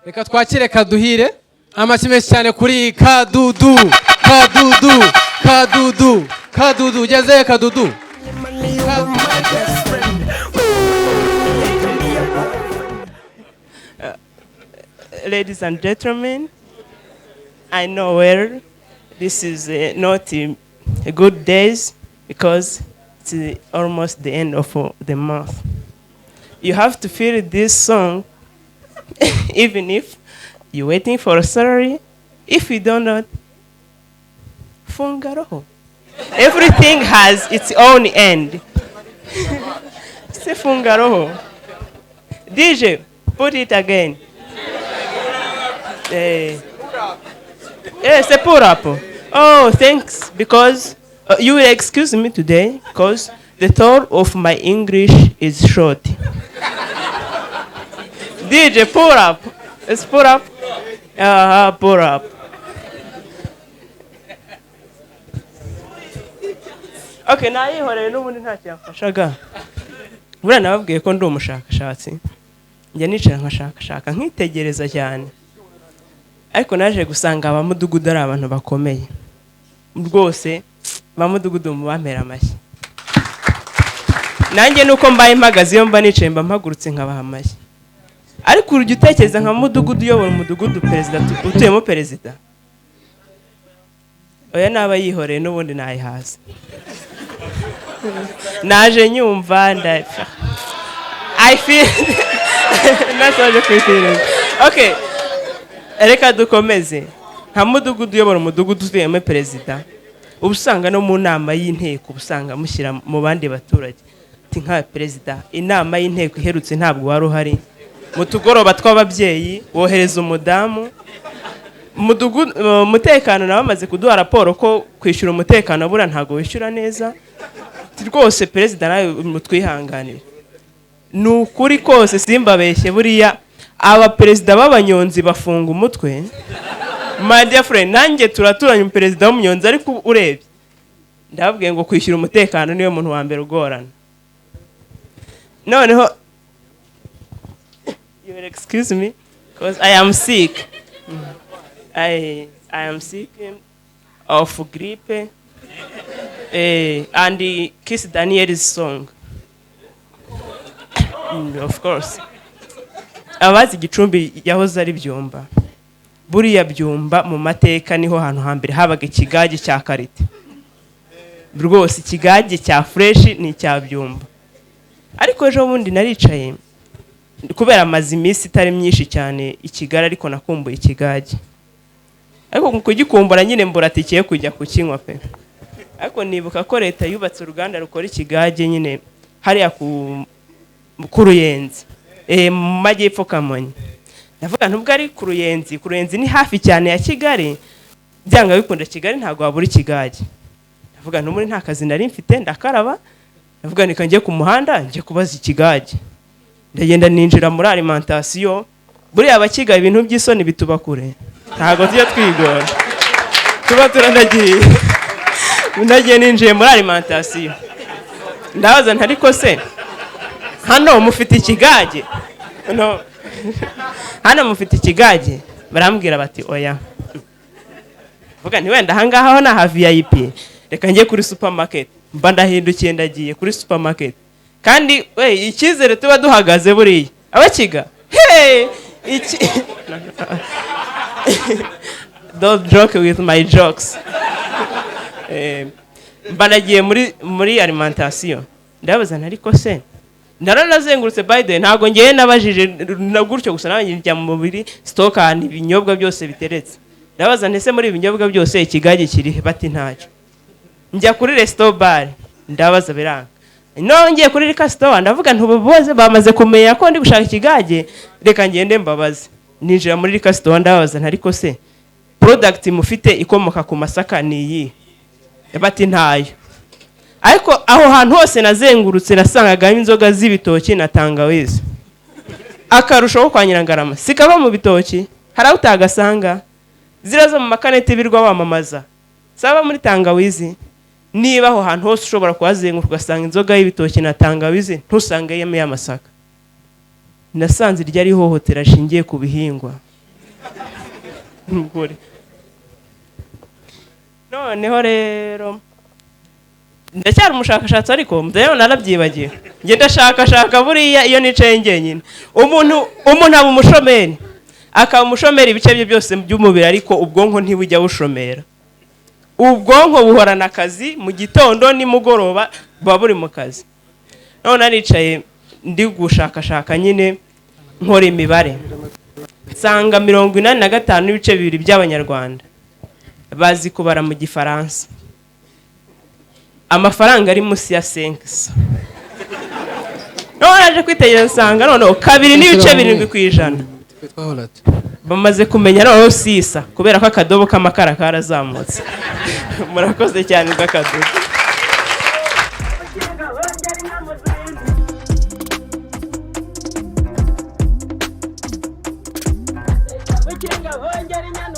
Reka twakire Kaduhire. Amashyi menshi cyane kuri Kadudu, Kadudu, Kadudu, Kadudu. Ugeze Kadudu. Money, you were my best friend. Ladies and gentlemen, I know well this is not a good days because it's almost the end of the month. You have to feel this song even if you're waiting for a salary. If you don't know, funga roho. Everything has its own end. Say funga roho. DJ, put it again. Yes, a pull up. Oh, thanks, because you will excuse me today, because the tour of my English is short. DJ, pull up. Let's pull up. Pull up. Okay, nayihoreye n'ubundi ntacyo yamfashaga. Buriya nababwiye ko ndi umushakashatsi. Njya nicara nkashakashaka nkitegereza cyane. Ariko naje gusanga abamudugudu ari abantu bakomeye rwose. Abamudugudu mubampera amashyi. Nanjye nuko mbaye mpagaze, iyo mba nicaye mba mpagurutse nkabaha amashyi. Ariko urujya utekereza nka mudugudu uyobora umudugudu, perezida utuyemo perezida, oya, naba yihoreye n'ubundi nayihaza. Naje nyumva ndapfa. I feel nasoje kwifiriza. Okay, reka dukomeze. Nka mudugudu uyobora umudugudu utuyemo perezida, uba usanga no mu nama y'inteko uba usanga mushyira mu bandi baturage, ati nka perezida, inama y'inteko iherutse ntabwo wari uhari, mu tugoroba tw'ababyeyi wohereza umudamu. Umutekano nawe amaze kuduha raporo ko kwishyura umutekano buriya ntabwo wishyura neza. Ati rwose perezida, nawe mutwihanganire. Ni ukuri kose simbabeshye, buriya abaperezida b'abanyonzi bafunga umutwe. My dear friend, nanjye turaturanye umuperezida w'umunyonzi, ariko urebye ndababwiye ngo kwishyura umutekano niwe muntu wa mbere ugorana. Noneho you will excuse me because I am sick. I am sick of grippe and Kiss Daniel's song. Of course abazi Gicumbi yahoze ari Byumba. Buriya Byumba mu mateka niho hantu hambere habaga ikigage cya qualité rwose. Ikigage cya fresh ni icya Byumba. Ariko ejo bundi naricaye, kubera amaze iminsi itari myinshi cyane i Kigali, ariko nakumbuye ikigage. Ariko mu kugikumbura nyine mbura tike yo kujya kukinywa pe. Ariko nibuka ko leta yubatse uruganda rukora ikigage nyine hariya ku Ruyenzi, mu majyepfo Kamonyi. Ndavuga nubwo ari ku Ruyenzi, ku Ruyenzi ni hafi cyane ya Kigali, byanga bikunda Kigali ntabwo wabura ikigage. Ndavuga ntumuri nta kazi nari mfite, ndakaraba, ndavuga nika njye ku muhanda njye kubaza ikigage. Ndagenda ninjira muri alimentation. Buriya abakiga ibintu by'isoni bituba kure, ntabwo tujya twigora, tuba turanagiye. Nagiye ninjiye muri alimentation, ndabaza nti: "Ariko se hano mufite ikigage? No. Hano mufite ikigage?" Barambwira bati: "Oya." Vuga nti wenda ahangaha ho ni aha VIP, reka njye kuri supermarket. Mba ndahindukiye ndagiye kuri supermarket. Kandi we icyizere tuba duhagaze, buriya abakiga, hey, iki, don't joke with my jokes. Mba nagiye muri alimentation, ndabaza nti: "Ariko se?" Naranazengurutse. By the way, ntabwo ngewe nabajije na gutyo gusa, nanjye njya mu mubiri stock ahantu ibinyobwa byose biteretse, ndabaza nti: "Ese muri ibi binyobwa byose ikigage kiri he?" Bati: "Ntacyo." Njya kuri resto bar, ndabaza, biranga. Nongeye kuri liquor store, ndavuga nti ubu bose bamaze kumenya ko ndi gushaka ikigage, reka ngende mbabaze. Ninjira muri liquor store, ndabaza nti: "Ariko se product mufite ikomoka ku masaka ni iyi?" Bati: "Ntayo." Ariko aho hantu hose nazengurutse nasangagamo inzoga z'ibitoki na tangawizi. Akarusho ko kwa Nyirangarama sikava mu bitoki, hari aho utagasanga ziriya zo mu makaneti birwa bamamaza, saba muri tangawizi. Niba aho hantu hose ushobora kuhazenguruka ugasanga inzoga y'ibitoki na tangawizi, ntusangeyemo iy'amasaka, nasanze iryo ari ihohotera rishingiye ku bihingwa. Nukuri. Noneho rero ndacyari umushakashatsi, ariko rero narabyibagiwe. Njye ndashakashaka buriya iyo nicaye njyenyine. Umuntu aba umushomeri, akaba umushomeri ibice bye byose by'umubiri, ariko ubwonko ntibujya bushomera. Ubwonko buhorana akazi mu gitondo nimugoroba, buba buri mu kazi. None naricaye ndi gushakashaka nyine, nkora imibare, nsanga 85.2 by'Abanyarwanda bazi kubara mu Gifaransa amafaranga ari munsi ya 500. None naje kwitegereza, nsanga noneho 2.7% bamaze kumenya noneho sisa, kubera ko akadobo k'amakara karazamutse. Murakoze cyane bw'akadobo. Ukinga hongera.